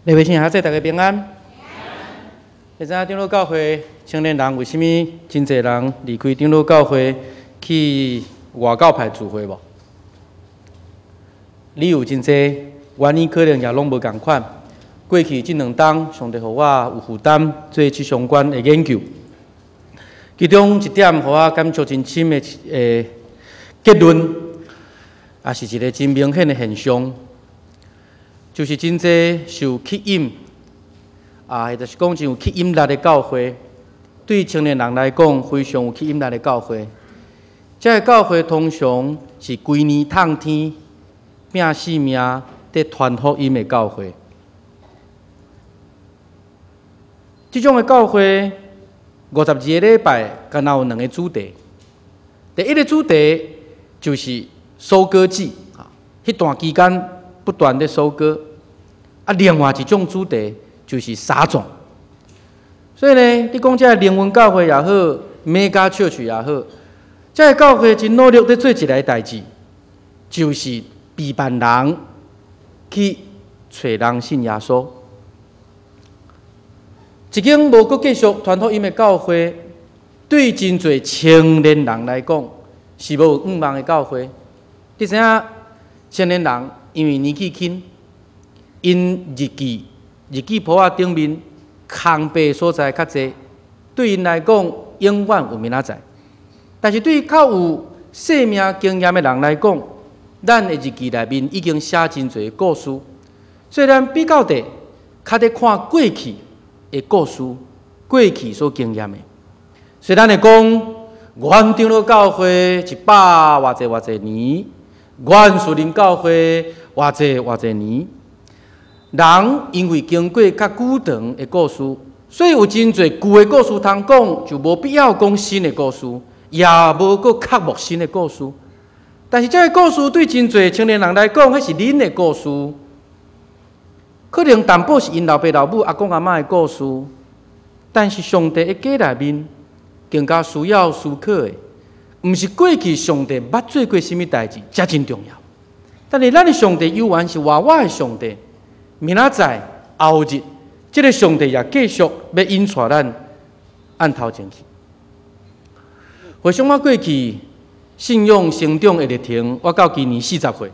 禮拜天下晝大家平安。你知影長老教會青年人為啥物真濟人離開長老教會去外教派聚會無？理由真濟，原因可能也攏無仝款。過去這兩冬，上帝予我有負擔做這相關的研究。其中一點，予我感觸真深的結論，也是一個真明顯的現象，就是真濟受吸引啊，或者是講真有吸引力的教會，對青年人來講非常有吸引力的教會。這個教會通常是規年透天拼性命佇傳福音的教會。這種的教會，52個禮拜，敢若有兩個主題。第一個主題就是收割季，啊，彼段期間不斷咧收割。啊，另外一種主題就是撒種。所以呢，你講這個靈恩教會也好，mega church 也好，這個教會真努力咧做一个代誌，就是備辦人去揣人信耶穌。一間無閣繼續傳福音的教會，對真濟青年人來講是無向望的教會。你知影，青年人因為年紀輕，𪜶日記簿仔頂面空白所在較濟，對𪜶來講永遠有明仔載。但是對較有生命經驗的人來講，咱的日記內面已經寫真濟故事，所以咱比較地較咧看過去的故事，過去所經驗的。所以咱會講，阮長老教會一百偌濟偌濟年，阮樹林教會偌濟偌濟年。人因為經過較久長的故事，所以有真濟舊的故事通講，就無必要講新的故事，也無閣渴慕新的故事。但是這個故事對真濟青年人來講，彼是恁的故事。可能淡薄是𪜶老爸老母、阿公阿嬤的故事，但是上帝的計內面更加需要思考的，毋是過去上帝捌做過啥物代誌，才真重要。但是咱的上帝猶原是活活的上帝，明仔載、後日，這个上帝也繼續欲引帶咱按頭前去。回想我過去信仰成長的歷程，我到今年40歲，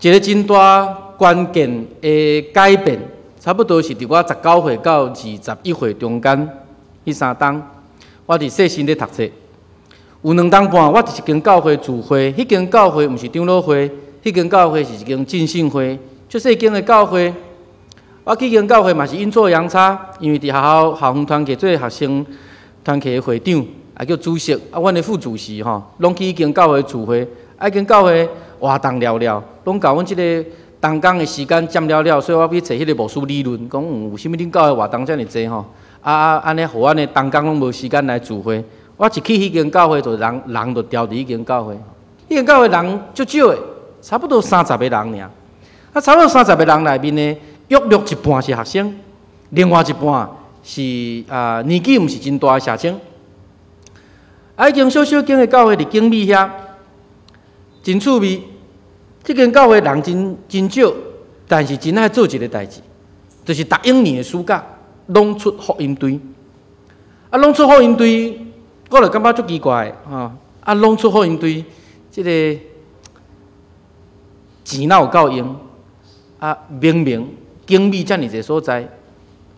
一個真大關鍵的改變，差不多是佇我19歲到21歲中間，彼3冬，我佇世新咧讀冊。有2冬半，我佇一間教會聚會，彼間教會毋是長老會，彼間教會是一間浸信會，足細間的教會。我去彼間教會嘛是陰錯陽差，因為佇學校校園團契做學生團契的會長，也叫主席，啊，阮的副主席吼，攏去彼間教會聚會，啊，彼間教會活動了了，攏共阮這个同工的時間佔了了，所以我去揣彼个牧師理論，講為啥物恁教會活動遮爾濟吼？啊啊，按呢，予阮的同工攏無時間來聚會。我一去彼間教會，就人人就牢佇彼間教會。彼間教會人足少的，差不多三十个人爾。啊，差不多三十个人內面呢，約略一半是學生，另外一半是啊年紀毋是真大的社青。啊，彼間小小間的教會佇景美遐，真趣味。這間教會人真真少，但是真愛做一个代誌，就是逐一年的暑假，攏出福音隊。啊，攏出福音隊，我就感覺足奇怪吼。啊，攏出福音隊，這个錢若有夠用？啊，明明景美遮爾濟所在，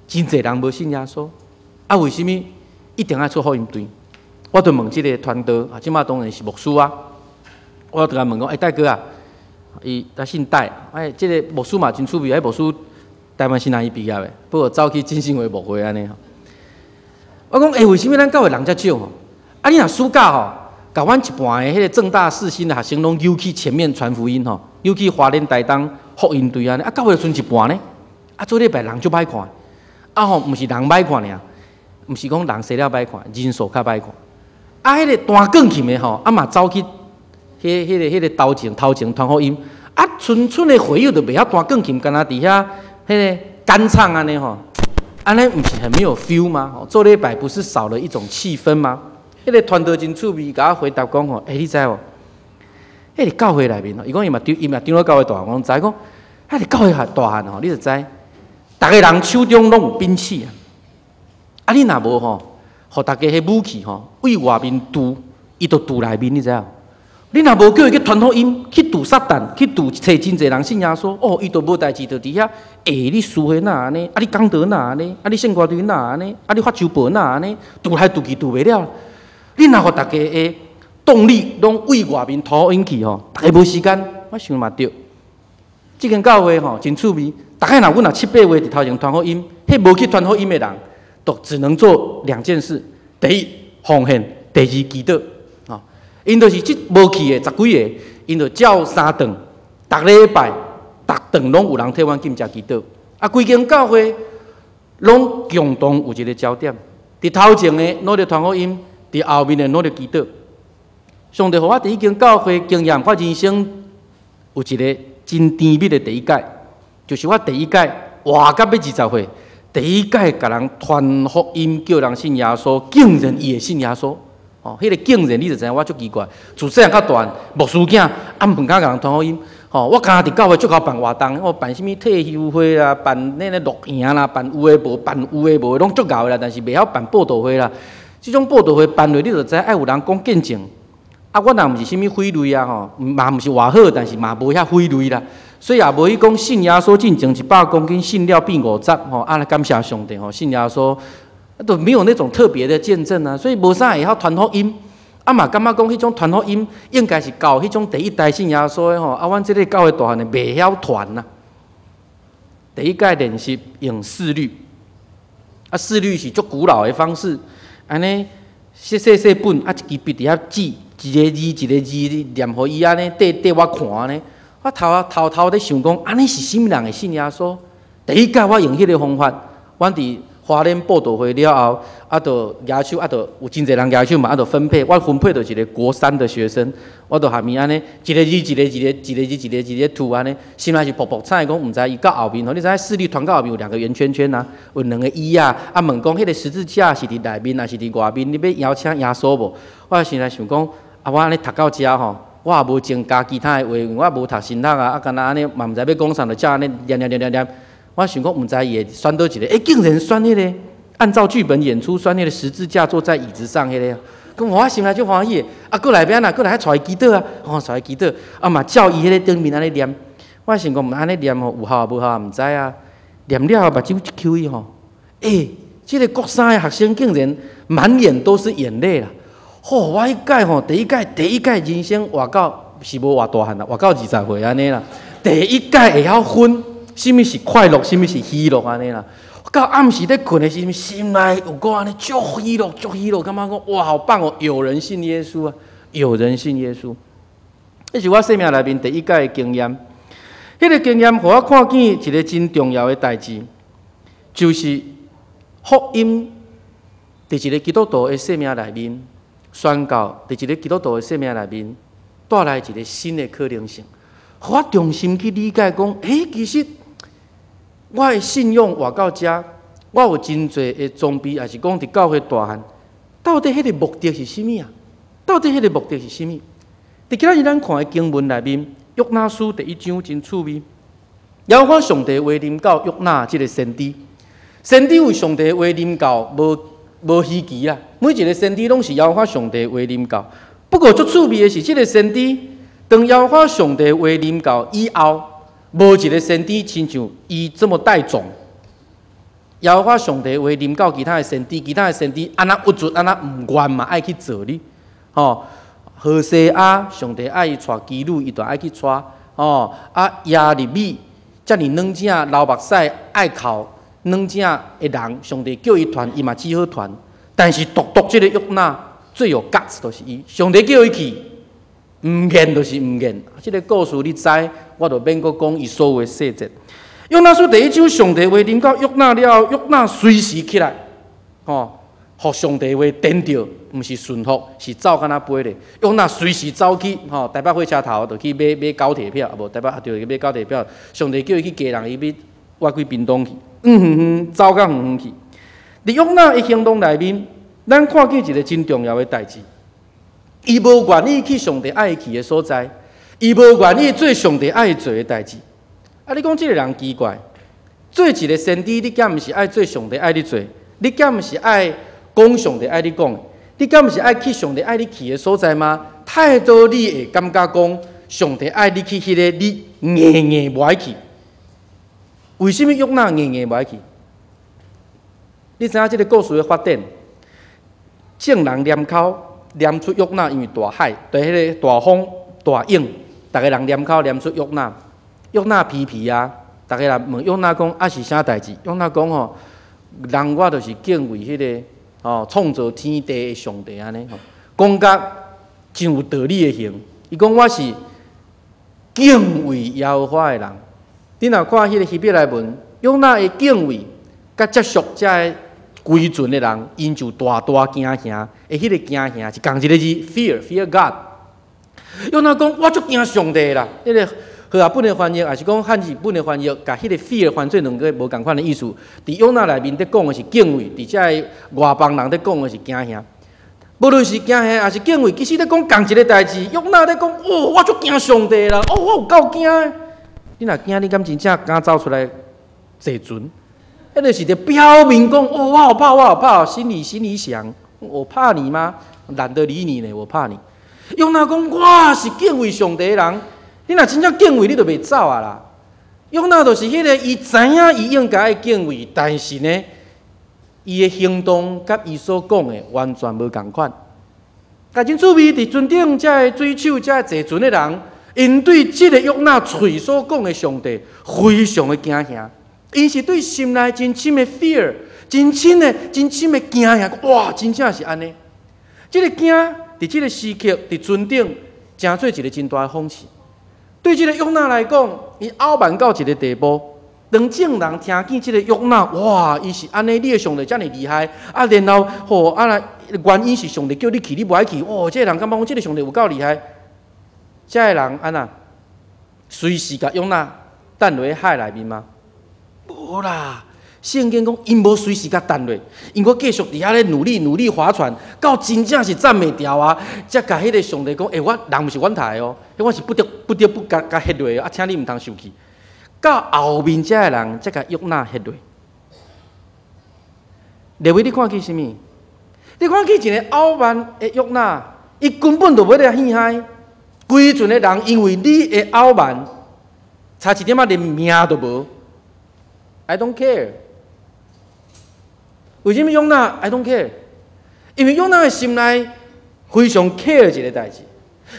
真濟人無信耶穌，啊，為啥物一定愛出福音隊？我就問這个傳道，啊，這馬當然是牧師啊。我就共問講，欸，戴哥啊！伊他姓戴，哎，這个牧師嘛真趣味，彼牧師台灣新南醫畢業的，不過走去浸信會牧會按呢。我講，欸，為啥物咱教會人遮少吼？啊，你若暑假吼，共阮一半的彼个政大世新的學生攏揪去前面傳福音吼，揪去花蓮台東福音隊按呢，啊，教會就剩一半呢。啊，做禮拜人足歹看，啊吼，毋是人歹看爾，毋是講人生了歹看，人數較歹看。啊，彼个彈鋼琴的吼，啊嘛走去。彼个頭前傳福音，啊，賰賰的會友就袂曉彈鋼琴，干焦佇遐彼个乾唱按呢吼，按呢毋是很沒有 feel 嗎？做禮拜不是少了一種氣氛嗎？彼个傳道真趣味，共我回答講吼，欸，你知無？彼个教會內面吼，伊講伊嘛長老教會大漢，我攏知講，彼个教會大漢吼，你就知，逐个人手中攏有兵器啊！啊，你若無吼，予大家彼武器吼，對外面挃，伊就挃內面，你知影？你若無叫伊去傳福音，去挃撒旦，去挃揣真濟人信耶穌，哦，伊就無代誌，就佇遐。欸，你輸的哪按呢？啊，你講道哪按呢？啊，你聖歌隊哪按呢？啊，你發周報哪按呢？挃來挃去挃袂了。你若予大家的動力攏對外面傳福音去吼，大家無時間，我想嘛對。這間教會吼真趣味，逐擺若阮若七八月佇頭前傳福音，彼無去傳福音的人，都只能做兩件事：第一奉獻，第二祈禱。吼，𪜶就是這無去的十幾个，𪜶就照三頓，逐禮拜逐頓攏有人替阮禁食祈禱。啊，規間教會攏共同有一個焦點，佇頭前的努力傳福音，佇後面的努力祈禱。上帝予我佇彼間教會經驗，我人生有一個真甜蜜的第一擺，就是我第一擺活到欲20歲，第一擺共人傳福音，叫人信耶穌，竟然伊會信耶穌。哦，彼個竟然你就知影我足奇怪，自細漢到大，牧師囝，啊毋敢共人傳福音。吼，我敢若佇教會足𠢕辦活動，我辦啥物退休會啦，辦那個露營啦，辦有的無，辦有的無的，攏足𠢕的啦。但是袂曉辦佈道會啦。這種佈道會辦落，你就知愛有人講見證。啊，我若毋是啥物匪類啊吼，嘛毋是偌好，但是嘛無遐匪類啦。所以也無去講信耶穌進前100公斤，信了變50吼。啊，感謝上帝吼，信耶穌都沒有那種特別的見證啊。所以無啥會曉傳福音。啊嘛感覺講彼種傳福音應該是教彼種第一代信耶穌的吼。啊，阮這个教會大漢的袂曉傳啊。第一擺練習用四律，啊，四律是足古老的方式，按呢細細細本啊，一支筆佇遐記。一个字一个字念予伊按呢，綴綴我看按呢，我偷偷偷咧想講，按呢是啥物人會信耶穌？第一擺我用彼个方法，阮佇花蓮佈道會了後，啊，就舉手，啊，就有真濟人舉手嘛，啊，就分配，我分配著一个國三的學生，我就含伊按呢，一个字一个字咧，一个字一个字咧吐按呢，心內是噗噗彩，講毋知伊到後面吼，你知影四律傳到後面有兩個圓圈圈啊，有兩個椅仔，啊問講彼个十字架是佇內面抑是佇外面？你欲邀請耶穌無？我心內想講，啊，我按呢讀到遮吼，我也無增加其他的話，因為我無讀神學啊，啊，敢若按呢嘛毋知欲講啥，就照按呢念念念念念。我想講毋知伊會選佗一个，欸，竟然選彼个按照劇本演出，選彼个十字架坐在椅子上彼个，咁我心內足歡喜的。啊，過來欲按怎？過來帶伊祈禱啊，吼，帶伊祈禱，啊嘛照伊彼个頂面按呢念。我想講按呢念吼有效無效毋知啊。念了後目睭一抾伊吼，欸，這个國三的學生竟然滿眼都是眼淚啦！吼，我彼擺吼，第一擺第一擺人生活到是無偌大漢啦，活到20歲按呢啦。第一擺會曉分，啥物是快樂，啥物是喜樂按呢啦。到暗時咧睏的時陣，心內有個按呢足喜樂，足喜樂，感覺講哇好棒哦！有人信耶穌啊，有人信耶穌。這是我生命內面第一擺的經驗。彼個經驗，予我看見一個真重要的代誌，就是福音佇一個基督徒的生命內面宣告，佇一個基督徒的生命內面帶來一個新的可能性。予我重新去理解講，欸，其實我的信仰活到遮，我有真濟的裝備，抑是講佇教會大漢，到底彼个目的是啥物啊？到底彼个目的是啥物？佇今仔日咱看的經文內面，約拿書第一章真趣味。耶和華上帝話臨到約拿這个先知，先知有上帝話臨到，無無稀奇啦。每一个先知攏是耶和華上帝話臨到。不過足趣味的是，這个先知當耶和華上帝話臨到以後，無一個先知親像伊這麼帶種。耶和華上帝話臨到其他的先知，其他的先知按怎鬱卒，按怎毋願嘛，愛去做哩。吼，何西阿上帝愛伊娶妓女，伊就愛去娶。吼，啊耶利米遮爾軟正流目屎愛哭軟正的人，上帝叫伊傳，伊嘛只好傳。但是獨獨這个約拿最有 guts 就是伊，上帝叫伊去，毋願就是毋願。這个故事你知，我就免閣講伊所有的細節。約拿書第一章，上帝話臨到約拿了後，約拿隨時起來，吼，予上帝話電著，毋是順服，是走敢若飛咧。約拿隨時走去，吼，台北火車頭就去買買高鐵票，啊無台北對去買高鐵票。上帝叫伊去基隆，伊欲倚去屏東去，遠遠遠走較遠遠去。佇約拿的行動內面，咱看見一个真重要的代誌。伊無願意去上帝愛伊去的所在，伊無願意做上帝愛伊做的代誌。啊，你講這个人奇怪，做一个先知，你敢毋是愛做上帝愛你做？你敢毋是愛講上帝愛你講？你敢毋是愛去上帝愛你去的所在嗎？太多你會感覺講上帝愛你去彼个，你硬硬無愛去。為啥物約拿硬硬無愛去？你知影這个故事的發展？眾人黏口念出約拿，因為大海對彼个大風大湧，逐个人黏口念出約拿，約拿皮皮啊！逐个人問約拿講啊是啥代誌？約拿講吼，人我就是敬畏彼个吼創造天地的上帝按呢吼，講甲真有道理的型。伊講我是敬畏耶和華的人。你若看彼个希伯來文，約拿的敬畏佮接觸遮个規船的人，𪜶就大大驚嚇，的彼个驚嚇是仝一个字，fear，fear God。約拿講我足驚上帝啦，彼个和合本的翻譯，抑是講漢字本的翻譯，共彼个 fear 翻做兩个無仝款的意思。佇約拿內面咧講的是敬畏，佇遮个外邦人咧講的是驚嚇。無論是驚嚇抑是敬畏，其實咧講仝一个代誌。約拿咧講，哦，我足驚上帝啦，哦，我有夠驚。你若驚，你敢真正敢走出來坐船？彼个是佇表明講，哦，我好怕，我好怕，心裡想，我怕你嗎？懶得理你呢，我怕你。約拿講，我是敬畏上帝的人。你若真正敬畏，你就袂走啊啦。約拿就是彼个，伊知影伊應該愛敬畏，但是呢，伊的行動佮伊所講的完全無仝款。但真趣味，佇船頂遮个水手、遮个坐船的人，𪜶對這个約拿喙所講的上帝非常的驚嚇。𪜶是對心內真深的 fear，真深的、真深的驚嚇。哇，真正是按呢。這个驚佇這个時刻，佇船頂，成做一个真大的風氣。對這个約拿來講，伊傲慢到一个地步。當眾人聽見這个約拿，哇，伊是按呢，你的上帝遮爾厲害，啊，然後吼，啊來原因是上帝叫你去，你無愛去，哦，這个人感覺講這个上帝有夠厲害。遮个人按怎？隨時共約拿擲落海內面嗎？無啦，聖經講𪜶無隨時共擲落，𪜶閣繼續佇遐咧努力努力划船，到真正是站袂牢啊，才共彼个上帝講：欸，我人毋是阮刣的哦，我是不得不共共彼落，啊，請你毋通生氣。到後面遮个人才共約拿彼落。列位，你看見啥物？你看見一個傲慢的約拿，伊根本就欲來戲害。規船的人因為你的傲慢，差一點仔連命都無。I don't care。為啥物約拿 I don't care？因為約拿的心內非常 care 一个代誌，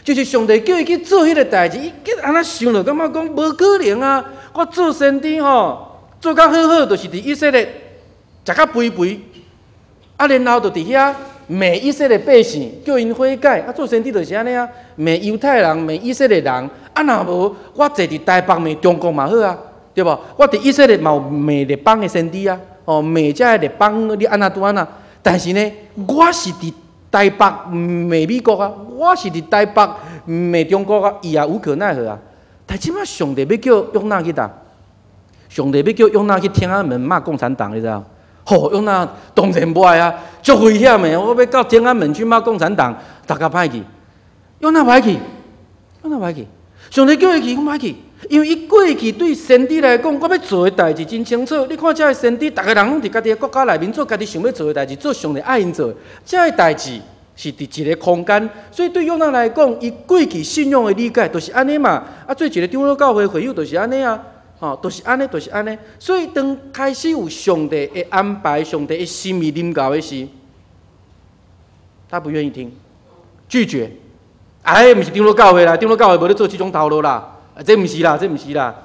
就是上帝叫伊去做彼个代誌，伊按怎想就感覺講無可能啊！我做先知吼，做較好好，就是佇以色列食較肥肥，啊，然後就佇遐罵以色列百姓，叫𪜶悔改。啊，做先知就是按呢啊，罵猶太人，罵以色列人。啊，若無我坐佇台北罵中國嘛好啊，對無？我佇以色列嘛有罵列邦的先知啊，哦，罵遮个列邦你按怎拄按怎。但是呢，我是佇台北罵美國啊，我是佇台北罵中國啊，伊也無可奈何啊。但這擺上帝欲叫約拿去佗？上帝欲叫約拿去天安門罵共產黨，你知影？吼，約拿當然無愛啊，足危險的！我欲到天安門去罵共產黨，逐家歹去。約拿無愛去，約拿無愛去。上帝叫伊去，伊無愛去，因為伊過去對先知來講，我欲做的代誌真清楚。你看遮个先知，逐个人攏佇家己的國家內面做家己想欲做的代誌，做上帝愛𪜶做的。遮个代誌是佇一个空間，所以對約拿來講，伊過去信仰的理解就是按呢嘛。啊，做一個長老教會會友就是按呢啊，吼，就是按呢，就是按呢。所以當開始有上帝的安排、上帝的心意臨到的時，他不願意聽，拒絕。哎，毋是長老教會啦，長老教會無咧做這種頭路啦。啊，這毋是啦，這毋是啦。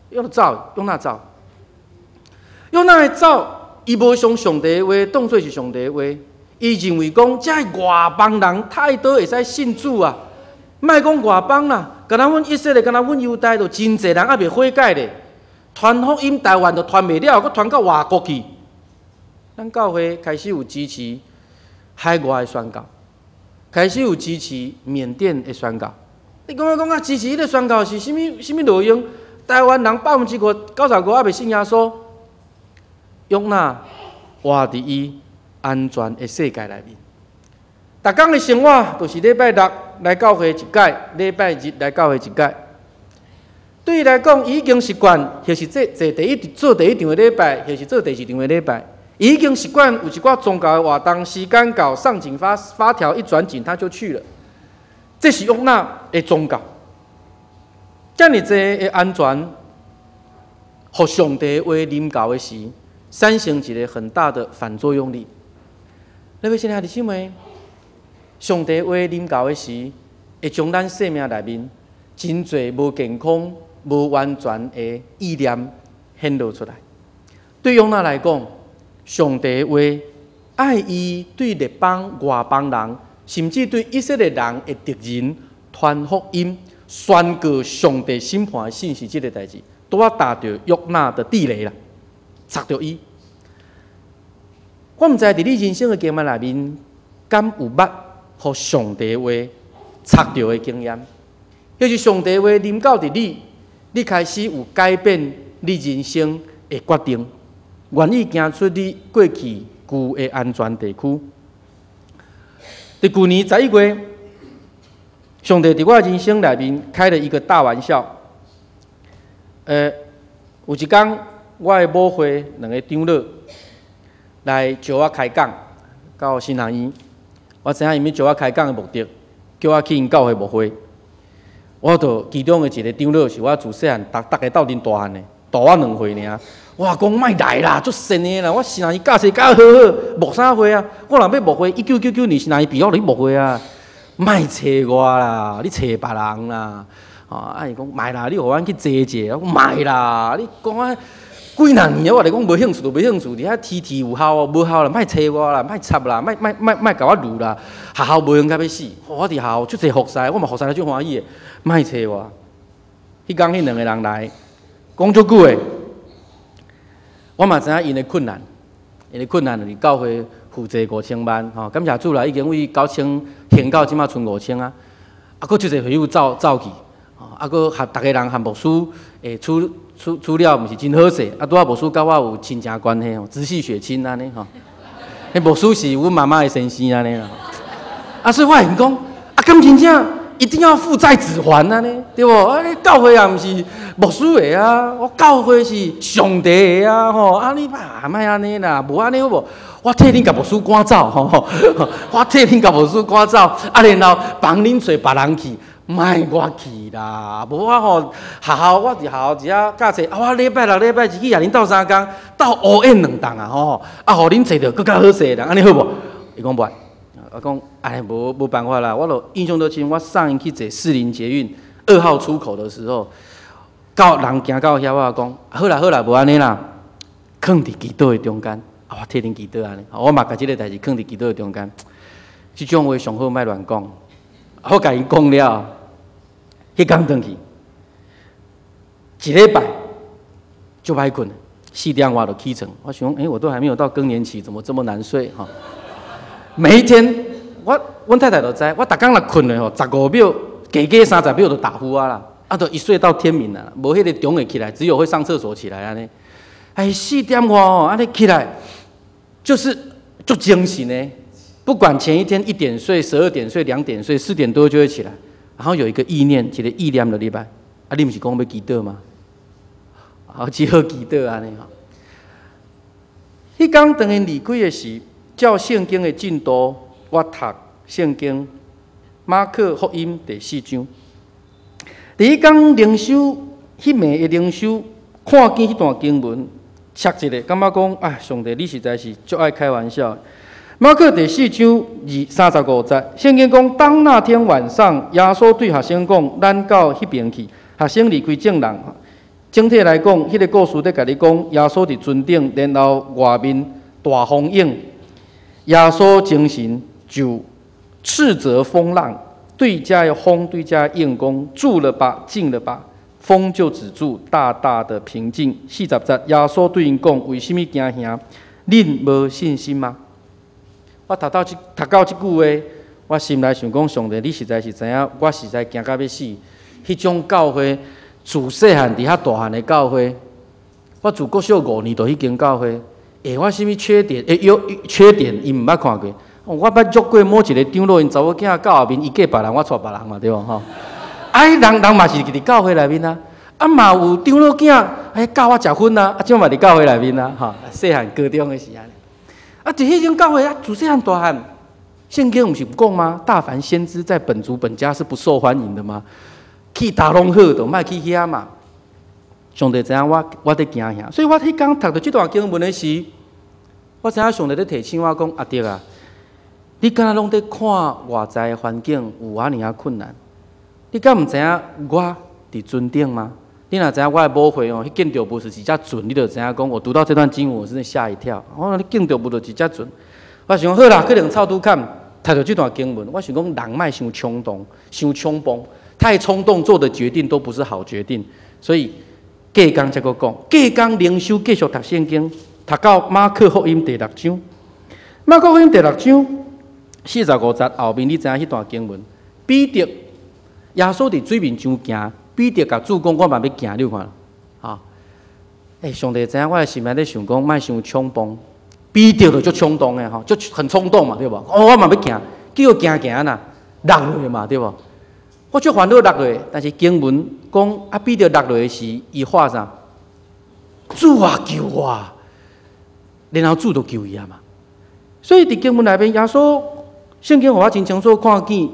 約拿走，約拿走，約拿會走，伊無將上帝的話當做是上帝的話。伊認為講，遮外邦人太多會使信主啊，莫講外邦啦，敢若阮以色列，敢若阮猶太，就真濟人猶未悔改咧。傳福音台灣都傳袂了，閣傳到外國去。咱教會開始有支持海外的宣教，開始有支持緬甸的宣教。你講啊講啊，支持彼个宣教是啥物啥物路用？台灣人95%猶未信耶穌，約拿活佇伊安全的世界內面。逐工的生活就是禮拜六來教會一擺，禮拜日來教會一擺。對伊來講，伊已經習慣，或是這做第一做第一場的禮拜，或是做第二場的禮拜，伊已經習慣有一寡宗教的活動，時間到，上緊發條一轉緊，他就去了。這是約拿的宗教，遮爾濟的安全，予上帝話臨到的時，產生一個很大的反作用力。你欲信兄弟姊妹，上帝話臨到的時，會將咱生命內面真濟無健康、無完全的意念顯露出來。對約拿來講，上帝話愛伊對列邦外邦人，甚至對以色列人的敵人傳福音、宣告上帝審判的信息，這个代誌，拄仔踏著約拿的地雷啦，插著伊。我毋知佇你人生的經驗內面，敢有捌予上帝話插著的經驗，抑是上帝話臨到佇你，你開始有改變你人生的決定，願意行出你過去舊的安全地區。佇舊年11月，上帝佇我人生內面開了一個大玩笑。有一工，我的母會兩个長老來招我開講到神學院。我知影𪜶欲招我開講的目的，叫我去𪜶教會牧會。我就其中的一個長老是我自細漢，逐逐家鬥陣大漢的，大我2歲爾。我講莫來啦，足神的啦！我神學院教冊教好好，牧啥會啊？我若欲牧會，1999年神學院畢業，我就去牧會啊！莫揣我啦，你揣別人啦！啊，伊講莫啦，你予阮去坐者，我講莫啦，你講啊幾若年啊，我來講無興趣就無興趣，佇遐天天有效無效啦，莫揣我啦，莫插啦，莫莫莫莫共我攄啦，學校無閒甲欲死，我佇學校足濟服侍，我嘛服侍得足歡喜的，莫揣我。彼工彼兩个人來講足久的。我嘛知影𪜶的困難，𪜶的困難就是教會負債5000萬，吼，感謝主啦，已經為9000還到這馬賰5000啊，啊，閣足濟會友走走去，啊，閣和逐个人和牧師會處處處了，毋是真好勢，啊，拄仔牧師佮我有親情關係吼，直系血親按呢吼，彼牧師是阮媽媽的先生按呢啦，啊，所以我會講，啊，敢真正一定要父債子還按呢，對無？啊，你教會也毋是牧師的啊，我教會是上帝的啊，吼！啊，你啊，莫按呢啦，無按呢好無？我替恁共牧師趕走，吼！我替恁共牧師趕走，啊，然後幫恁揣別人去，莫我去啦，無我吼學校，我佇學校佇遐教冊，啊，我禮拜六、禮拜日去共恁鬥相共，鬥烏演兩檔啊，吼！啊，予恁揣著閣較好勢的人，按呢好無？伊講無愛。我講，哎，無辦法啦，我就印象都深，我送𪜶去坐士林捷運2號出口的時候，到人行到遐，我講，好啦好啦，無按呢啦，囥佇祈禱的中間，啊，我替恁祈禱按呢，我嘛共這个代誌囥佇祈禱的中間。這種話上好莫亂講，我共𪜶講了，彼工轉去，一禮拜就歹睏，4點外就起床。我想，欸，我都還沒有到更年期，怎麼這麼難睡？哈，每一天，我阮太太就知，我逐工若睏咧吼，15秒，加加30秒就打呼啊啦，啊，就一睡到天明啦，無彼个鐘會起來，只有會上廁所起來按呢。哎，4點外哦，按呢起來，就是足精神的，不管前一天1點睡、12點睡、2點睡、4點多就會起來，然後有一個意念，一個意念就入來，啊，你毋是講欲祈禱嗎？好，只好祈禱按呢吼。彼工當𪜶離開的時，照聖經的進度，我讀聖經馬可福音第四章。佇彼工靈修，彼暝的靈修，看見彼段經文，切一下，感覺講啊，上帝，你實在是足愛開玩笑。馬可第四章35節，聖經講，當那天晚上，耶穌對學生講：咱到彼邊去。學生離開眾人。整體來講，彼個故事咧共你講，耶穌佇船頂，然後外面大風湧，耶穌精神就斥責風浪，對這个風對這個湧講：住了吧，靜了吧，風就止住，大大的平靜。40節，耶穌對𪜶講：為啥物驚嚇？恁無信心嗎？我讀到這句話，我心內想講：上帝，你實在是知影，我實在驚甲欲死。彼種教會，自細漢佇遐大漢的教會，我自國小5年就彼間教會。欸，我啥物缺點？欸，有缺點，𪜶毋捌看過。我捌約過某一個長老，𪜶查某囝到後面，伊嫁別人，我娶別人嘛，對無吼？啊，彼人人嘛是佇教會內面啊。啊嘛有長老囝，哎教我食薰啊，啊這嘛佇教會內面啊，吼，細漢高中的時按呢。啊，佇彼種教會啊，自細漢大漢，聖經毋是講嗎？大凡先知在本族本家是不受歡迎的嗎？去佗攏好，就莫去遐嘛。上帝知影我佇行遐，所以我彼工讀著這段經文的時，我知影上帝咧提醒我講：阿德啊，你敢若攏佇看外在的環境有遐爾仔困難，你敢毋知影我佇船頂嗎？你若知影我的母會哦，彼建築物是一隻船，你就知影講，我讀到這段經文，我真的嚇一跳。我講你建築物就一隻船，我想講好啦，可能臭拄坎讀著這段經文，我想講人莫傷衝動，傷衝動，太衝動做的決定都不是好決定，所以隔工才閣講，隔工靈修繼續讀聖經，讀到馬可福音第六章，馬可福音第六章45節後面，你知影彼段經文，彼得耶穌佇水面上行，彼得共主講：我嘛欲行，你有看？哈，欸，上帝知影我的心內咧想講，莫傷衝動。彼得就足衝動的吼，就很衝動嘛，對無？哦，我嘛欲行，結果行行呐，落落嘛，對無？我足煩惱落落，但是經文講啊，彼得落落時，伊喊啥？主啊，救我！然後主就救伊啊嘛。所以佇經文內面，耶穌聖經予我真清楚看見，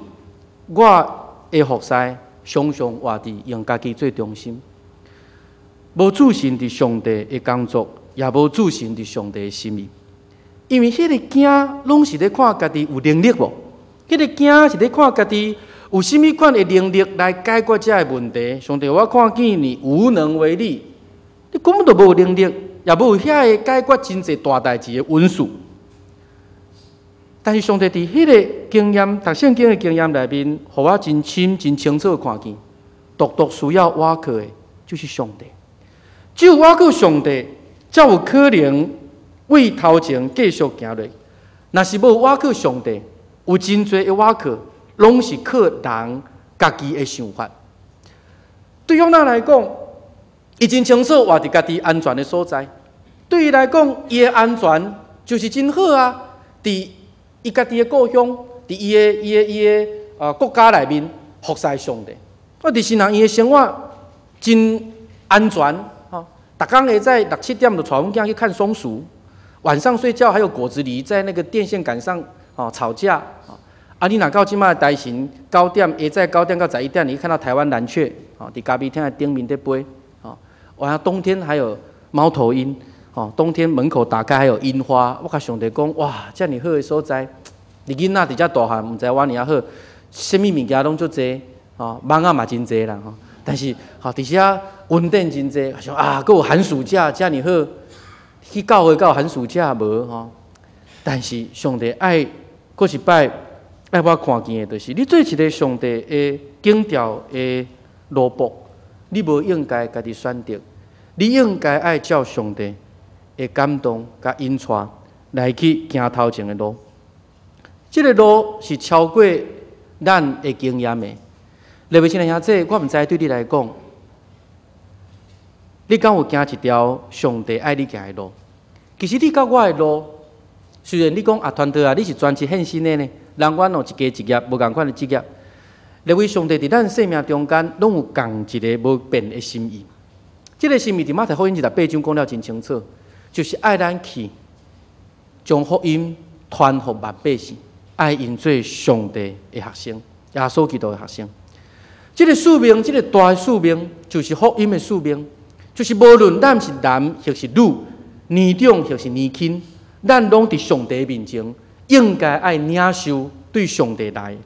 我的服侍常常活佇用家己做中心，無注視佇上帝的工作，也無注視佇上帝的心意。因為彼个驚，攏是咧看家己有能力無？彼个驚是咧看家己有啥物款的能力來解決這个問題。上帝，我看見你無能為力，你根本就無能力，也無遐个解決真濟大代誌的文書。但是上帝佇彼个經驗，讀聖經的經驗內面，予我真深、真清楚看見，獨獨需要倚靠的，就是上帝。只有倚靠上帝，才有可能為頭前繼續行落。若是無倚靠上帝，有真濟的倚靠，攏是靠人家己的想法。對約拿來講，伊真清楚活佇家己安全的所在。對伊來講，伊的安全就是真好啊！佇伊家己的故鄉，佇伊的國家內面服侍上帝。啊，佇新人伊的生活真安全，吼！逐工會在六七點就帶阮囝去看松鼠，晚上睡覺還有果子狸在那個電線桿上哦吵架。啊，你若到這擺大神9點，下早9點到11點，你看到台灣藍鵲，哦，佇咖啡廳的頂面佇飛，哦，完冬天還有貓頭鷹，哦，冬天門口打開還有櫻花。我共上帝講，哇，遮爾好的所在，你囡仔佇遮大漢，毋知我爾好，啥物物件攏足濟，哦，蠓仔嘛真濟啦，吼。但是，吼，佇遮溫電真濟，想啊，閣有寒暑假，遮爾好，去教會閣有寒暑假無吼？但是上帝愛，閣一擺愛我看見的，就是你做一个上帝的揀召的奴僕，你無應該家己選擇，你應該愛照上帝的感動佮引帶來去行頭前的路。這个路是超過咱的經驗的。列位親愛兄弟，我毋知對你來講，你敢有行一條上帝愛你行的路？其實你佮我的路，雖然你講啊，團隊啊，你是專職獻身的呢，人阮有一家職業，無仝款的職業。列位上帝佇咱生命中間，攏有仝一个無變的心意。這个心意佇馬太福音28章講了真清楚，就是愛咱去將福音傳予萬百姓，愛𪜶做上帝的學生，耶穌基督的學生。這个使命，這个大的使命，就是福音的使命，就是無論咱是男或是女，年長或是年輕，咱攏佇上帝面前，應該愛領受對上帝來。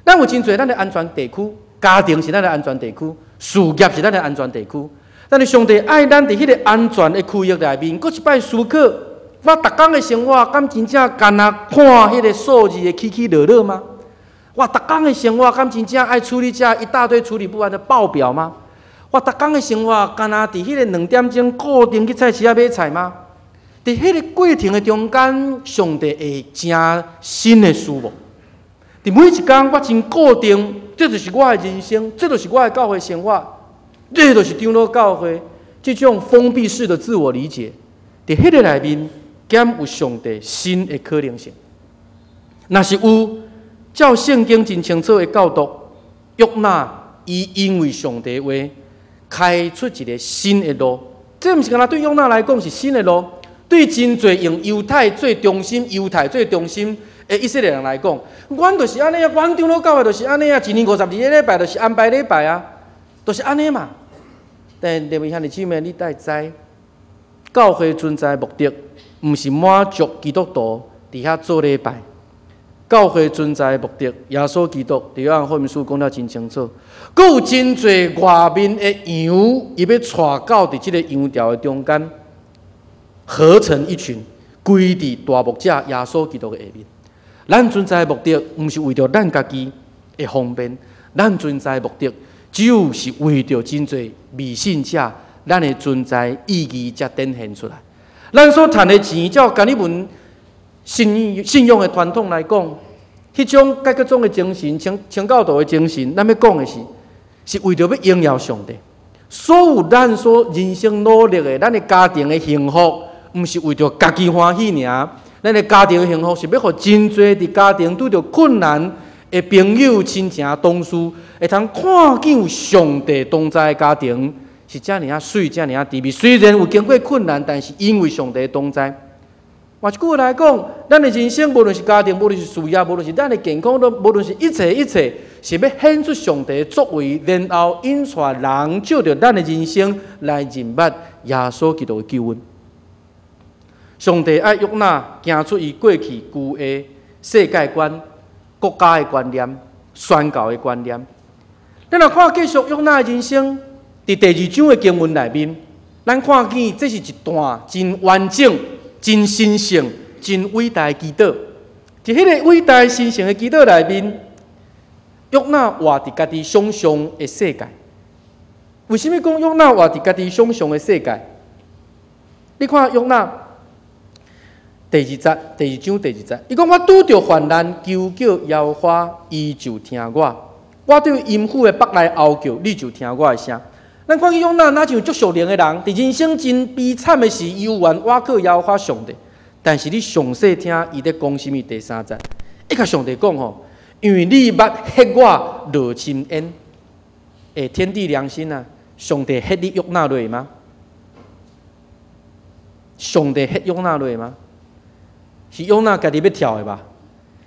咱有真濟咱的安全地區，家庭是咱的安全地區，事業是咱的安全地區。但是上帝愛咱佇彼个安全的區域內面，閣一擺思考：我逐工的生活，敢真正干焦看彼个數字的起起落落嗎？我逐工的生活，敢真正愛處理這一大堆處理不完的報表嗎？我逐工的生活，干焦佇彼个2點鐘固定去菜市仔買菜嗎？佇彼个過程的中間，上帝會成新的事無？佇每一工，我真固定，這就是我的人生，這就是我的教會生活，這就是長老教會這種封閉式的自我理解。佇彼个內面，敢有上帝新的可能性？若是有，照聖經真清楚的教導，約拿伊因為上帝話，開出一個新的路。這毋是干焦對約拿來講是新的路，對真濟用猶太做中心、猶太做中心的以色列人來講，阮就是按呢啊，阮長老教會就是按呢啊，一年52個禮拜就是安排禮拜啊，就是按呢嘛。但各位兄弟姊妹，你愛知，教會存在的目的，毋是滿足基督徒佇遐做禮拜。教會存在的目的，耶穌基督佇約翰福音書講得真清楚。閣有真濟外面的羊，伊欲帶到佇這个羊牢的中間，合成一群，歸佇大牧者耶穌基督的下面。咱存在的目的，毋是為著咱家己的方便，咱存在的目的，只有是為著真濟未信者，咱的存在意義才展現出來。咱所趁的錢，照加爾文信仰的傳統來講，彼種改革宗的精神、清教徒的精神，咱欲講的是，是為著欲榮耀上帝。所有咱所人生努力的，咱的家庭的幸福，毋是為著家己歡喜爾。咱的家庭的幸福是欲予真濟佇家庭拄著困難的朋友、親情、同事，會通看見上帝同在的家庭是遮爾仔媠、遮爾仔甜蜜。雖然有經過困難，但是因為上帝同在。換一句話來講，咱的人生無論是家庭，無論是事業，無論是咱的健康，都無論是一切一切，是欲顯出上帝作為，然後引帶人藉著咱的人生來認捌耶穌基督的救恩。上帝愛約拿行出伊過去舊的世界觀、國家的觀念、宣教的觀念。咱若看繼續約拿的人生，佇第二章的經文內面，咱看見這是一段真完整、真神聖、真偉大的祈禱。佇彼個偉大神聖的祈禱內面，約拿活佇家己想象的世界。為啥物講約拿活佇家己想象的世界？你看約拿第二節，第二章第二節，伊講我拄著患難，求叫耶和華，伊就聽我。我對陰府的腹內哀叫，你就聽我的聲。咱看見約拿，若像足屬靈的人，佇人生真悲慘的時，猶原倚靠耶和華上帝。但是你詳細聽伊咧講啥物？第三節，伊共上帝講吼，因為你捌彼我落深淵，欸，天地良心啊！上帝彼你約拿落嗎？上帝彼約拿落嗎？是約拿家己欲跳的吧？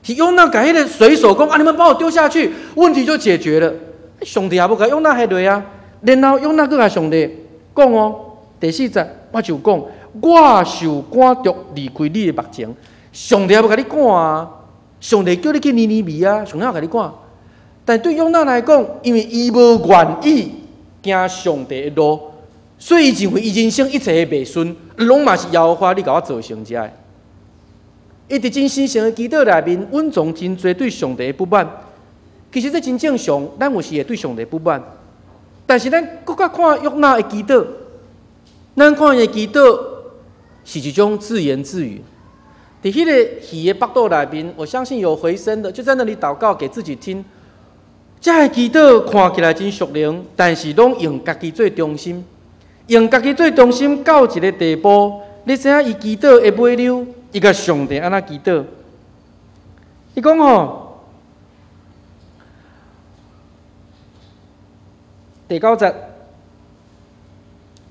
是約拿共彼个水手講啊，你們把我丟下去，問題就解決了。上帝也無共約拿彼落啊。然後約拿閣共上帝講哦，第四節我就講，我受趕逐離開你的目前，上帝也無共你趕啊，上帝叫你去尼尼微啊，上帝有共你趕。但對約拿來講，因為伊無願意行上帝的路，所以伊認為伊人生一切的袂順，攏嘛是耶和華你共我造成遮的。伊佇真神聖的祈禱內面，隱藏真濟對上帝的不滿。其實這真正常，咱有時會對上帝不滿。但是咱閣較看約拿的祈禱，咱看伊的祈禱是一種自言自語。佇彼個魚的腹肚內面，我相信有回聲的，就在那裡禱告給自己聽。這个祈禱看起來真屬靈，但是攏用家己做中心，用家己做中心到一个地步，你知影伊祈禱的尾溜，伊共上帝按怎祈禱？伊講吼。第九節，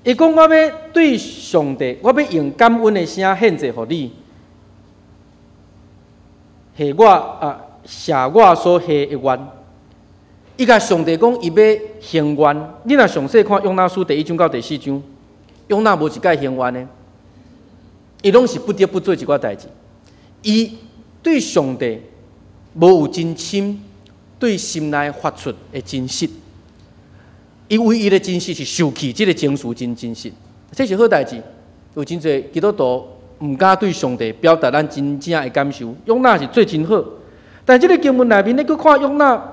伊講我欲對上帝，我欲用感恩的聲獻祭予你，下我啊，謝我所下的願。伊共上帝講，伊欲行願。你若詳細看約拿書第一章到第四章，約拿無一擺行願的，伊攏是不得不做一寡代誌。伊對上帝無有真深，對心內發出的真實。伊唯一的真實是受氣，這个情緒真真實，這是好代誌。有真濟基督徒毋敢對上帝表達咱真正的感受，約拿是做真好。但這个經文內面，你閣看約拿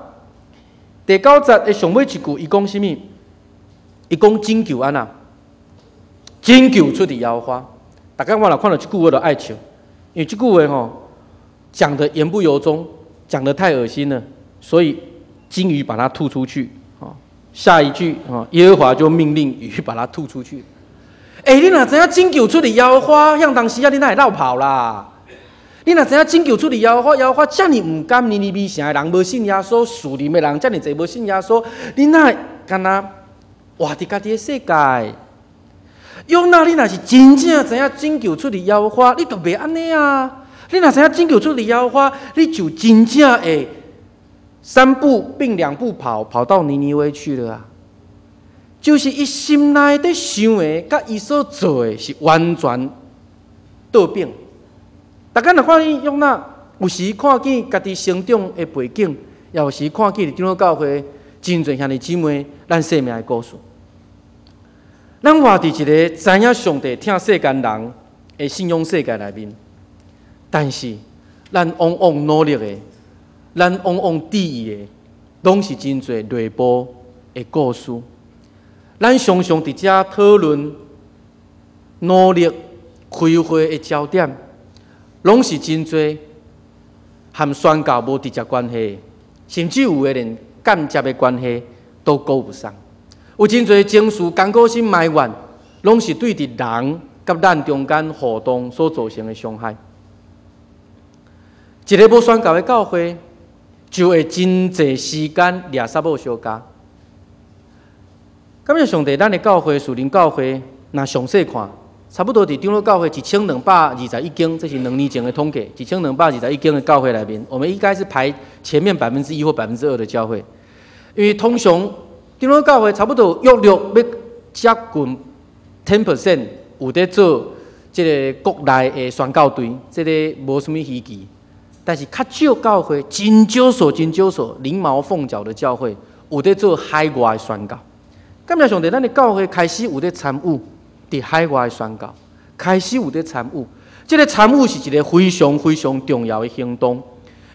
第九節的上尾一句，伊講啥物？伊講拯救按怎？拯救出佇耶和華。逐工我若看著這句話就愛笑，因為這句話吼講得言不由衷，講得太惡心了，所以鯨魚把它吐出去。下一句啊，耶和華就命令魚把它吐出去。欸，你若知影拯救出佇耶和華，向當時啊，你哪會落跑啦？你若知影拯救出佇耶和華，耶和華遮爾毋甘尼尼微城的人無信耶穌，屬靈的人遮爾濟無信耶穌，你哪會敢若活佇家己的世界。約拿，你若是真正知影拯救出自耶和華，你就袂按呢啊！你若知影拯救出自耶和華，你就真正會三步並兩步跑，跑到尼尼微去了啊！就是伊心內佇想的，佮伊所做的是完全倒反。逐家若看見約拿，有時看見家己成長的背景，也有時看見佇長老教會真濟兄弟姊妹，咱生命的故事。咱活佇一個知影上帝疼世間人的信仰世界內面，但是咱往往努力的，咱往往注意的，攏是真濟內部的故事。咱常常佇遮討論、努力、開會的焦點，攏是真濟和宣教無直接關係，甚至有的連間接的關係都顧不上。有真濟情緒、艱苦心、埋怨，攏是對佇人佮咱中間互動所造成的傷害。一个無宣教的教會，就會真濟時間掠捒某相加。感謝上帝，咱的教會，樹林教會，若詳細看，差不多佇長老教會1221間，這是2年前的統計，1221間的教會內面，我們應該是排前面1%或2%的教會，因為通常長老教會差不多約略欲接近 10% 有佇做這个國內的宣教隊，這个無啥物稀奇。但是較少教會，真少數、真少數，麟毛鳳角的教會有佇做海外的宣教。感謝上帝，咱的教會開始有佇參與佇海外的宣教，開始有佇參與。這个參與是一个非常非常重要的行動，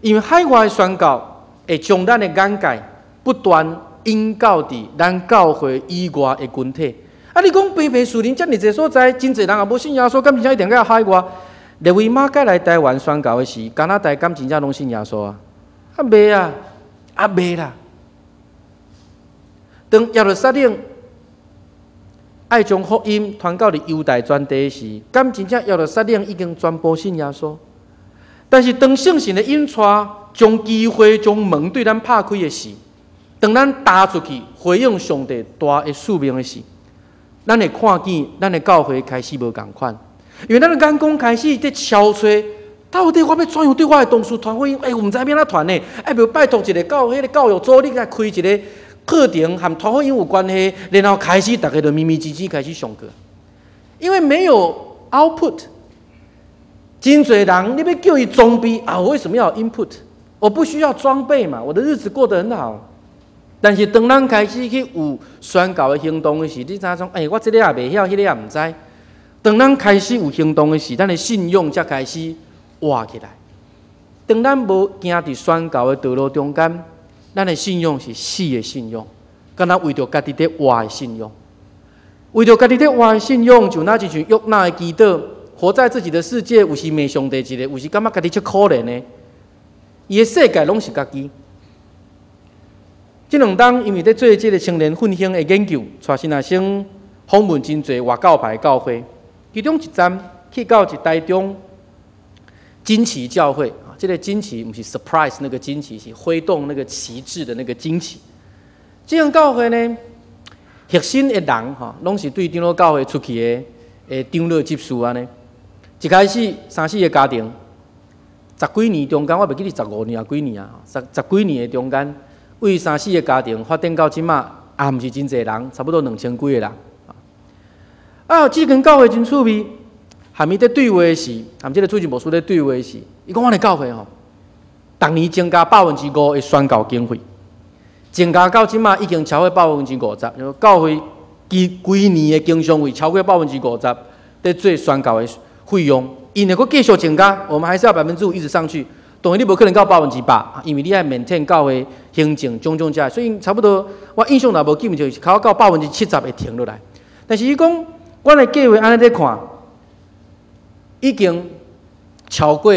因為海外的宣教會將咱的眼界不斷引到佇咱教會以外的群體。啊！你講平平樹林遮爾濟所在，真濟人也無信耶穌，敢真正一定愛海外？列維馬蓋來台灣宣教的時，加拿大敢真正攏信耶穌啊？啊袂啊，啊袂啦。當耶路撒冷愛將福音傳到佇猶大全地時，敢真正耶路撒冷已經全部信耶穌？但是當聖神的引帶，將機會、將門對咱拍開的時，當咱踏出去回應上帝大的使命的時，咱會看見咱的教會開始無仝款，因為咱的眼光開始佇敲揣，到底我欲怎樣對我的同事傳福音？欸，我毋知欲按怎傳呢？愛無拜託一个教彼个教育組，你來開一个課程和傳福音有關係，然後開始逐家就密密擠擠開始上課，因為沒有 output，真濟人你欲叫伊裝備啊？我為什麼要 input？我不需要裝備嘛，我的日子過得很好。但是當咱開始去有宣教的行動的時，你知影講，欸，我這个也袂曉，彼个也毋知。當咱開始有行動的時，咱的信仰才開始活起來。當咱無行佇宣教的道路中間，咱的信仰是死的信仰，敢若為著家己佇活的信仰，為著家己佇活的信仰，就若親像約拿的祈禱，活在自己的世界，有時罵上帝一下，有時感覺家己足可憐的，伊的世界攏是家己。這兩冬因為佇做這个青年奮興的研究，帶新學生訪問真濟外教派教會，其中一站去到一台中驚奇教會啊，這个驚奇毋是 surprise 那個驚奇，是揮動那個旗幟的那個驚奇。這間教會呢，核心的人吼，攏是對長老教會出去的的長老執事按呢。一開始三四个家庭，十幾年中間，我袂記得15年抑幾年啊，十幾年的中間，為三四个家庭發展到這馬，也毋是真濟人，差不多2000幾个人。啊，這間教會真趣味，和伊佇對話時，和這个主任牧師佇對話時，伊講阮的教會吼，逐年增加5%的宣教經費，增加到這馬已經超過50%，教會規規年的經常費超過百分之五十，佇做宣教的費用，𪜶會閣繼續增加，我們還是要百分之五一直上去。當然你無可能到100%，因為你愛 maintain 教會行政種種遮，所以差不多我印象若無記錯，就是較到70%會停落來。但是伊講，阮的計劃按呢咧看，已經超過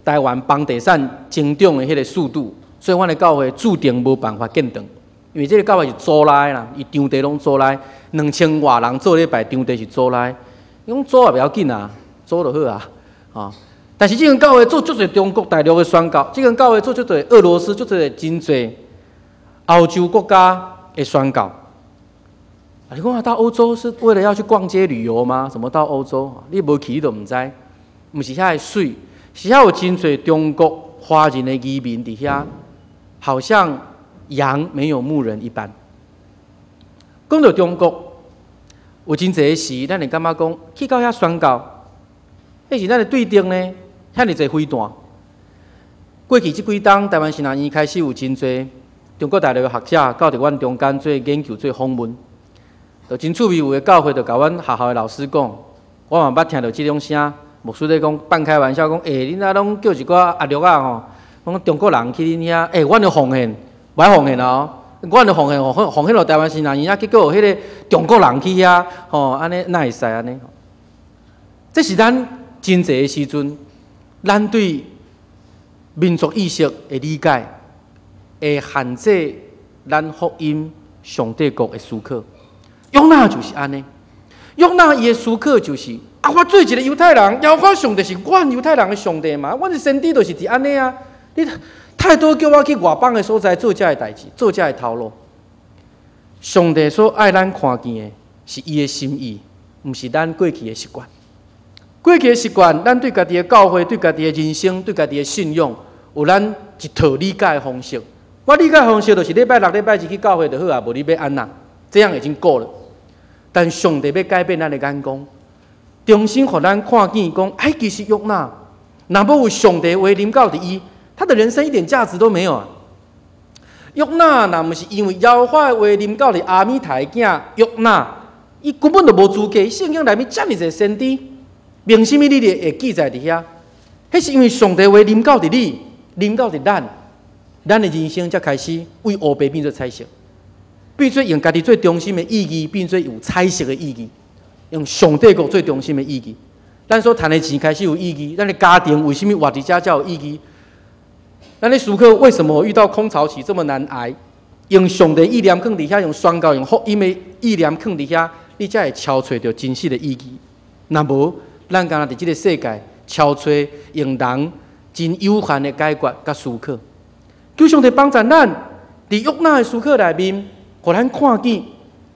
台灣房地產增長的彼个速度，所以阮的教會注定無辦法建堂，因為這个教會是租來的啦，伊場地攏租來，2000外人做禮拜，場地是租來，伊講租也袂要緊啊，租就好啊，吼。但是這間教會做足濟中國大陸的宣教，這間教會做足濟俄羅斯，足濟真濟歐洲國家的宣教。啊，你講到歐洲是為了要去逛街旅遊嗎？什麼到歐洲？你無去你都毋知，毋是遐的媠，是遐有真濟中國華人的移民佇遐，好像羊沒有牧人一般。講到中國，有真濟時，咱會感覺講去到遐宣教，彼是咱的對頂呢，遐爾濟飛彈。過去這幾冬，台灣神學院開始有真濟中國大陸的學者到佇阮中間做研究、做訪問。就真趣味，有的教會就共阮學校的老師講，我嘛捌聽著這種聲，牧師咧講半開玩笑講，欸，恁若攏叫一寡阿六仔吼，講中國人去恁遐，欸，阮著奉獻，無愛奉獻哦，阮著奉獻，奉獻落台灣神學院，啊，結果彼个中國人去遐，吼，按呢哪會使按呢？這是咱真濟的時陣，咱對民族意識的理解，會限制咱福音上帝國的思考。約拿就是按呢，約拿伊的思考就是啊，我做一个猶太人，耶和華上帝是阮猶太人的上帝嘛，阮的先知就是佇按呢啊。你太多叫我去外邦的所在做這个代誌，做這个頭路。上帝所愛咱看見的是伊的心意，毋是咱過去的習慣。過去的習慣，咱對家己的教會、對家己的人生、對家己的信仰，有咱一套理解的方式。我理解的方式就是禮拜六、禮拜日去教會就好啊，無你欲按怎，這樣已經夠了。但上帝欲改變咱的眼光，重新予咱看見講，哎，其實約拿，若無有上帝話臨到佇伊，他的人生一點價值都沒有啊。約拿若毋是因為耶和華的話臨到佇亞米太的囝約拿，伊根本就無資格。聖經內面遮爾濟先知，憑啥物你會記載佇遐？彼是因為上帝話臨到佇你，臨到佇咱，咱的人生才開始為烏白變做彩色，變做用家己做中心的意義，變做有彩色的意義，用上帝國做中心的意義。咱所趁的錢開始有意義，咱的家庭為啥物活佇遮才有意義？咱咧思考為什麼遇到空巢期這麼難捱？用上帝意念囥佇遐，用宣教、用福音的意念囥佇遐，你才會敲揣著真實的意義。若無，咱敢若佇這个世界敲揣用人真有限的解決佮思考。求上帝幫助咱，佇約拿的思考內面，予咱看見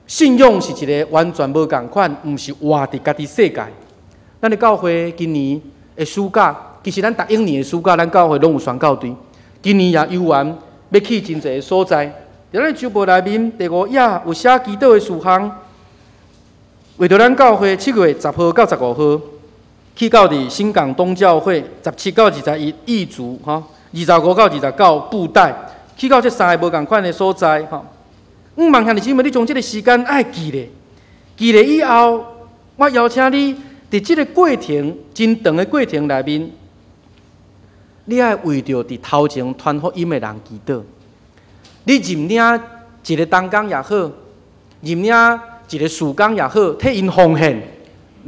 信仰是一个完全無仝款，毋是活佇家己世界。咱的教會今年的暑假，其實咱逐一年的暑假，咱教會攏有宣教隊。今年也有緣欲去真濟个所在。佇咱週報內面第五頁有寫祈禱的事項，為著咱教會7月10號到15號去到佇新港東教會，17到21義竹吼，25到29布袋，去到這三个無仝款的所在吼。向望兄弟姊妹，你將這个時間愛記咧，記咧以後，我邀請你佇這个過程真長的過程內面，你愛為著佇頭前傳福音的人祈禱。你認領一个同工也好，認領一个事工也好，替𪜶奉獻，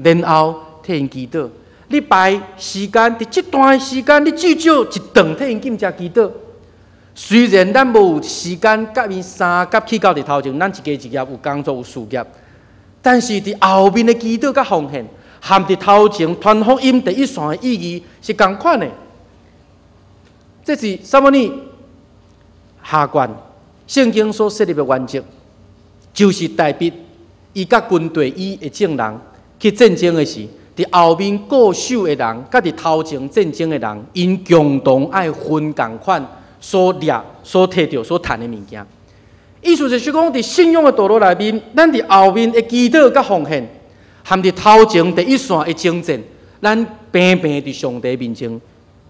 然後替𪜶祈禱。你排時間，佇這段時間，你至少一頓替𪜶禁食祈禱。雖然咱無有時間佮𪜶相佮去到佇頭前，咱一家一業有工作有事業，但是佇後面的祈禱佮奉獻，和佇頭前傳福音第一線的意義是仝款的。這是啥物呢？下卷聖經所設立的原則，就是大衛伊佮軍隊伊的眾人去戰爭的時，佇後面固守的人，佮佇頭前戰爭的人，𪜶共同愛分仝款所掠、所提著、所趁的物件。意思就是講，佇信仰的道路內面，咱佇後面的祈禱佮奉獻，和佇頭前第一線的征戰，咱平平佇上帝面前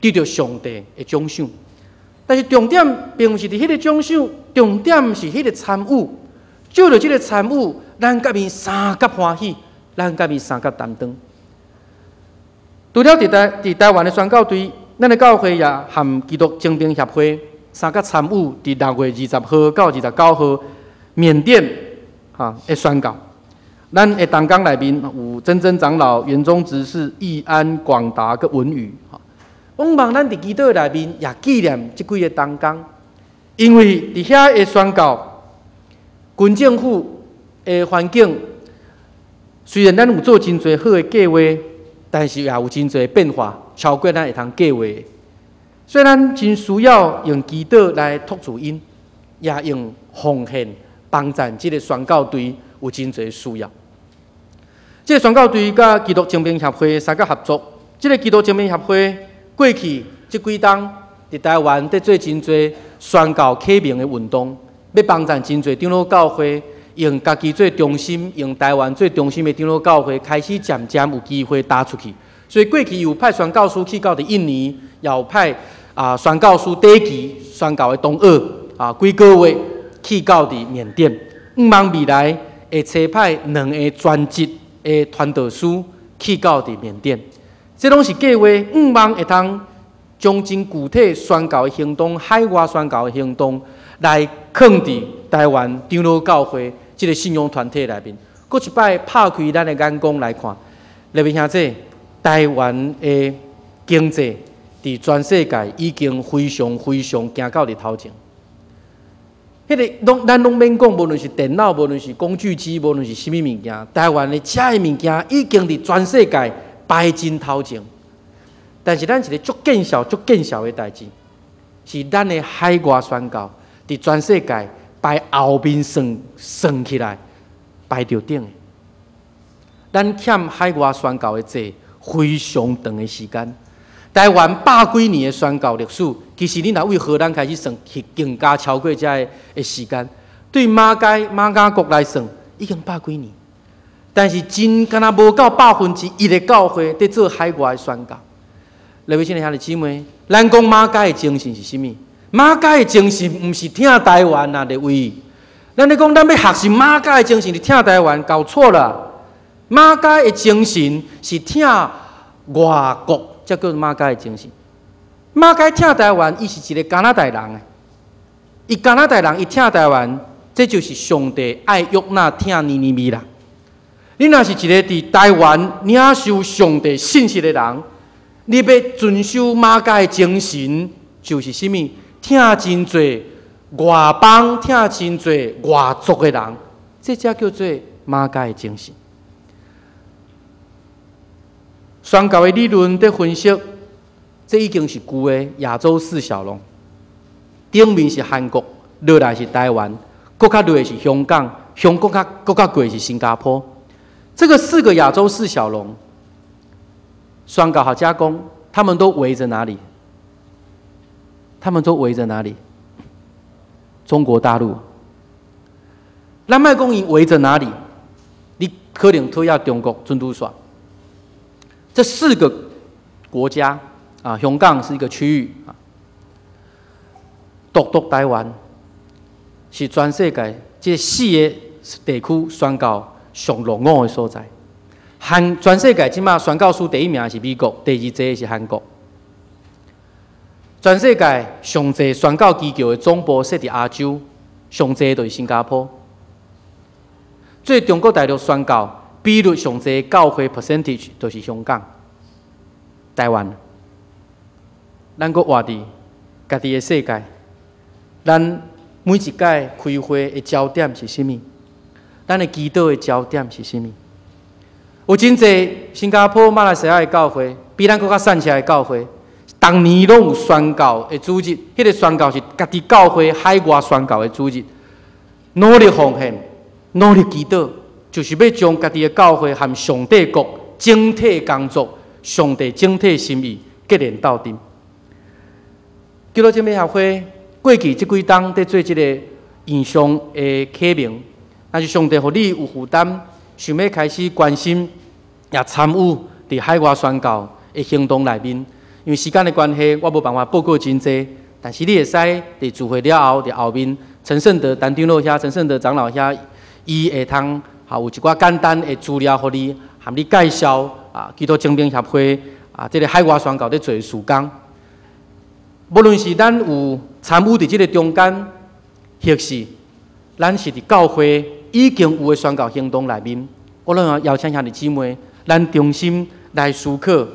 得著上帝的獎賞。但是重點並毋是佇彼个獎賞，重點是彼个參與。藉著這个參與，咱佮𪜶相佮歡喜，咱佮𪜶相佮擔當。除了佇台灣的宣教隊，咱的教會也和基督精兵協會相佮參與，佇6月20號到29號緬甸的宣教。咱的同工內面有真真長老、袁宗執事、義安、廣達佮文宇。向望咱佇祈禱內面也紀念這幾个同工，因為佇遐的宣教，軍政府的環境，雖然咱有做真濟好的計劃，但是也有真濟變化，超過咱會通計劃的。所以咱真需要用祈禱來托住𪜶，也用奉獻幫贊這个宣教隊，有真濟需要。這個宣教隊佮基督精兵協會相佮合作，這個基督精兵協會過去這幾冬佇台灣佇做真濟宣教啟明的運動，欲幫贊真濟長老教會用家己做中心，用台灣做中心的長老教會開始漸漸有機會踏出去。所以過去有派宣教師去到佇印尼，也有派宣教師短期宣教的同學幾個月去到佇緬甸。向望未來會差派兩个專職的傳道師去到佇緬甸。這攏是計劃，向望會通將真具體宣教的行動、海外宣教的行動，來囥佇台灣長老教會這个信仰團體內面。閣一擺拍開咱的眼光來看，列位兄弟，台灣的經濟佇全世界已經非常非常行到佇頭前。彼个攏咱攏免講，無論是電腦，無論是工具機，無論是啥物物件，台灣的遮个物件已經佇全世界排真頭前。但是咱一个足見笑、足見笑的代誌，是咱的海外宣教佇全世界排後面算算起來排著頂的。咱欠海外宣教的債非常長的時間。台灣百幾年的宣教歷史，其實你若為荷蘭開始算，是更加超過這个的時間。對馬偕馬雅國來算，已經百幾年。但是真敢若無夠1%的教會佇做海外的宣教。列位親愛兄弟姊妹，咱講馬偕的精神是啥物？馬偕的精神毋是疼台灣啊，列位。咱咧講，咱欲學習馬偕的精神是疼台灣，搞錯了。馬偕的精神是疼外國，才叫馬偕的精神。馬偕疼台灣，伊是一个加拿大人。伊加拿大人，伊疼台灣，這就是上帝愛約拿疼尼尼微啦。你若是一个佇台灣領受上帝信息的人，你欲遵守馬偕的精神，就是啥物？疼真濟外邦，疼真濟外族的人，這才叫做馬偕的精神。宣教的理論佇分析，這已經是舊的亞洲四小龍。頂面是韓國，落來是台灣，閣較落是香港，香港較閣較過是新加坡。這個四個亞洲四小龍，宣教學者講，他們都圍著哪裡？他們都圍著哪裡？中國大陸。咱莫講伊圍著哪裡？你可能討厭中國，準拄煞。這四個國家啊，香港是一個區域啊，獨獨台灣是全世界這四个地區宣教上落伍的所在。韓全世界這馬宣教師第一名是美國，第二濟是韓國。全世界上濟宣教機構的總部設佇亞洲，上濟就是新加坡。做中國大陸宣教比率上濟教會 percentage 就是香港、台灣。咱閣活佇家己的世界，咱每一擺開會的焦點是啥物？咱的祈禱的焦點是啥物？有真濟新加坡、馬來西亞的教會，比咱閣較散起來的教會，逐年攏有宣教的主日，彼个宣教是家己教會海外宣教的主日，努力奉獻，努力祈禱，就是欲將家己的教會和上帝國整體工作、上帝整體心意結連鬥陣。基督精兵協會過去這幾冬佇做這个異象的啟明，若是上帝予你有負擔，想欲開始關心也參與佇海外宣教的行動內面，因為時間的關係，我無辦法報告真濟，但是你會使佇聚會了後，佇後面陳勝德陳長老遐、陳勝德長老遐，伊會通有一寡簡單的資料予你，含你介紹基督精兵協會這个海外宣教佇做的事工。無論是咱有參與佇這个中間，或是咱是佇教會已經有的宣教行動內面，我攏邀請兄弟姊妹，咱重新來思考，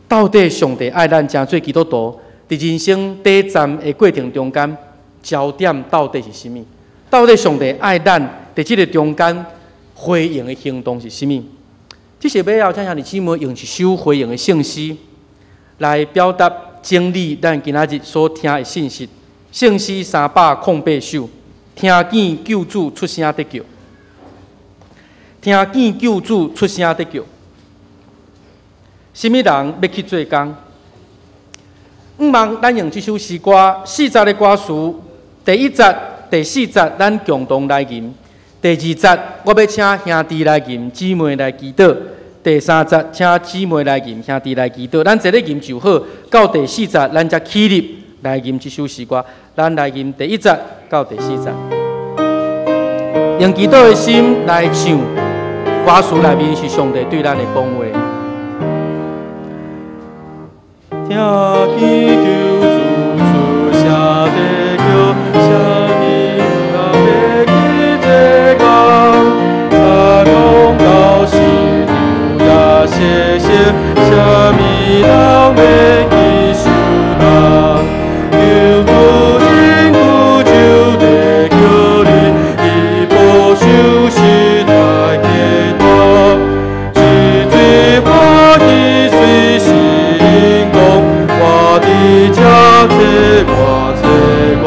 到底上帝愛咱成做基督徒，佇人生短暫的過程中間，焦點到底是啥物？到底上帝愛咱佇這个中間回應的行動是啥物？這是欲邀請兄弟姊妹用一首回應的聖詩來表達整理咱今仔日所聽的信息。聖詩308首，聽見救主出聲得救。聽見救主出聲佇叫，啥物人欲去做工？向望咱用這首詩歌，四節的歌詞，第一節、第四節，咱共同來吟；第二節，我欲請兄弟來吟，姊妹來祈禱；第三節，請姊妹來吟，兄弟來祈禱。咱坐咧吟就好，到第四節，咱才起立來吟這首詩歌。咱來吟第一節到第四節，用祈禱的心來唱歌詞內面是上帝對咱的講話。聽見救主出聲佇叫，啥物人欲去做工？查講到市場也說說，啥物人欲去受擔？救主真久就佇叫你，伊保守實在過大，一水歡喜隨時講，我佇這找我找我，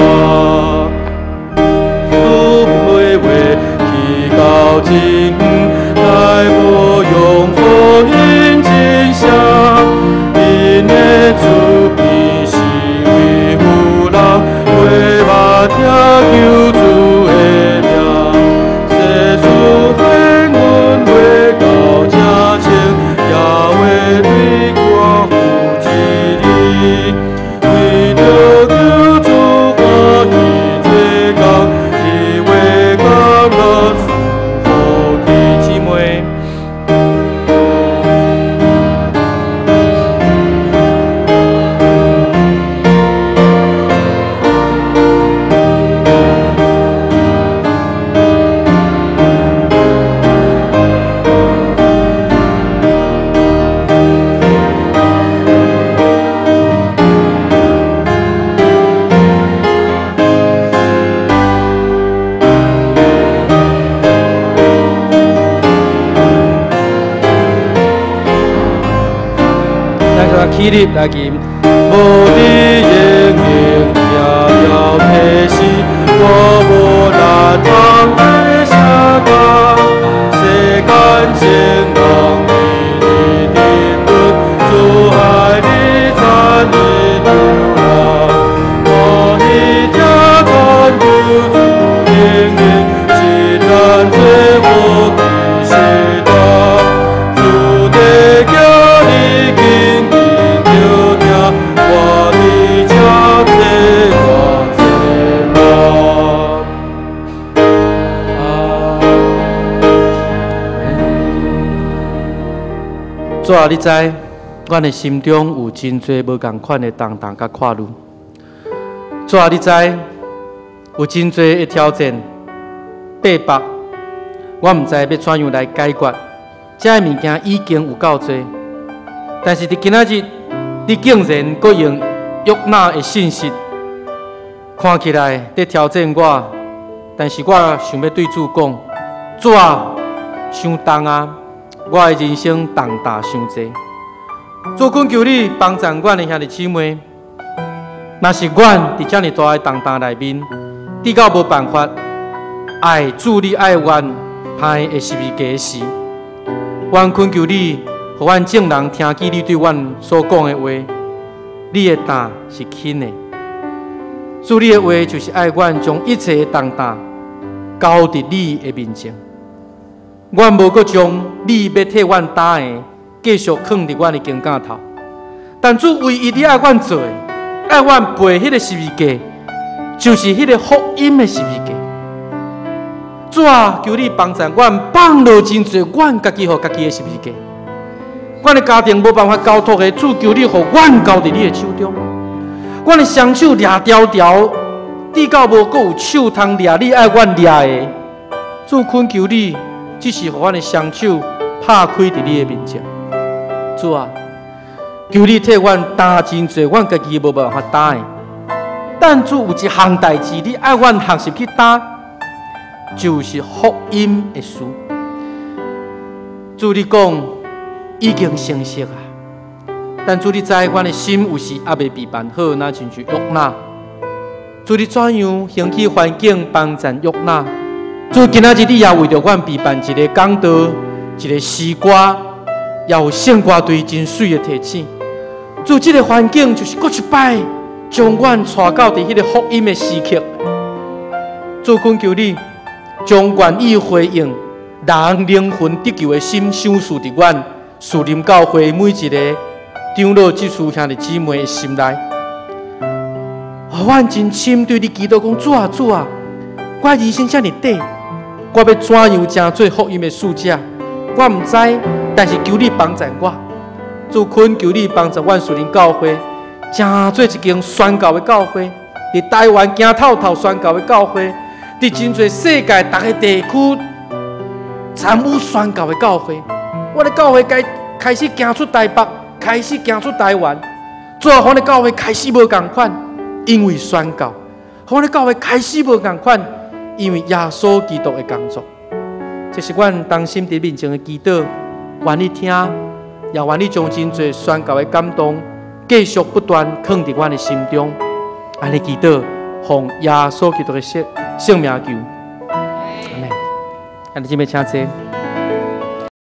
主的話去到真遠，來播揚福音真聲，因的慈悲是為富人，話捌聽救主的名，世事還阮話到這清，也話對我負一字，為著救主歡喜做工，伊話感樂賜福去姊妹。咱來起立來吟，無佇英明聽了提示，我無力通做啥工？世間情人日日沉淪，主愛你參與救人，我已聽見救主命令，一咱做伙去世道，主在叫你緊緊著聽，我佇這找我找我。阿們。主啊，你知，阮的心中有真濟無仝款的重擔佮掛慮。主啊，你知，有真濟的挑戰、逼迫，我毋知欲怎樣來解決。這个物件已經有夠濟，但是佇今仔日，你竟然閣用約拿的信實，看起來佇挑戰我，但是我想欲對主講：主啊，傷重啊！我的人生重擔傷濟。主懇求你幫助阮的兄弟姊妹，若是阮佇遮爾大的重擔內面，直到無辦法，愛主你愛阮攀的十字架時，阮懇求你，予阮眾人聽見你對阮所講的話，你的擔是輕的。主你的話就是愛阮將一切的重擔交佇你的面前。阮無閣將你欲替阮擔的繼續囥佇阮的肩胛頭，但主唯一你愛阮做的，愛阮背彼個十字架，就是彼個福音的十字架。主啊，求你幫助阮放落真濟阮家己予家己的十字架。阮的家庭無辦法交託的，主求你予阮交佇你的手中。阮的雙手掠條條，直到無閣有手通掠你愛阮掠的。主懇求你，只是予阮的雙手拍開佇你的面前。主啊，求你替阮擔真濟，阮家己無辦法擔的。但主有一項代誌，你愛阮學習去擔，就是福音的事。主你講已經成熟啊，但主你知阮的心有時猶未備辦好，若親像約拿。主你怎樣興起環境幫助約拿，主，今仔日你也為著阮備辦一个講道，一个詩歌，也有聖歌隊真媠的提醒。主，這个環境就是閣一擺將阮帶到佇彼个福音的時刻。主，懇求你將願意回應人靈魂得救的心賞賜佇阮樹林教會每一个長老執事兄弟姊妹的心內。阮真深對你祈禱講，主啊主啊，我人生遮爾短，我欲怎樣成做福音的使者？我毋知，但是求你幫助我。主，懇求你幫助阮樹林教會，成做一間宣教的教會，佇台灣行透透宣教的教會，佇真濟世界逐个地區參與宣教的教會。阮的教會該開始行出台北，開始行出台灣。主啊，阮的教會開始無仝款，因為宣教。阮的教會開始無仝款，因為耶穌基督的工作。這是阮同心佇面前的祈禱，願你聽，也願你將真濟宣教的感動繼續不斷囥佇阮的心中。按呢祈禱，奉耶穌基督的聖聖名求，阿們。兄弟姊妹請坐。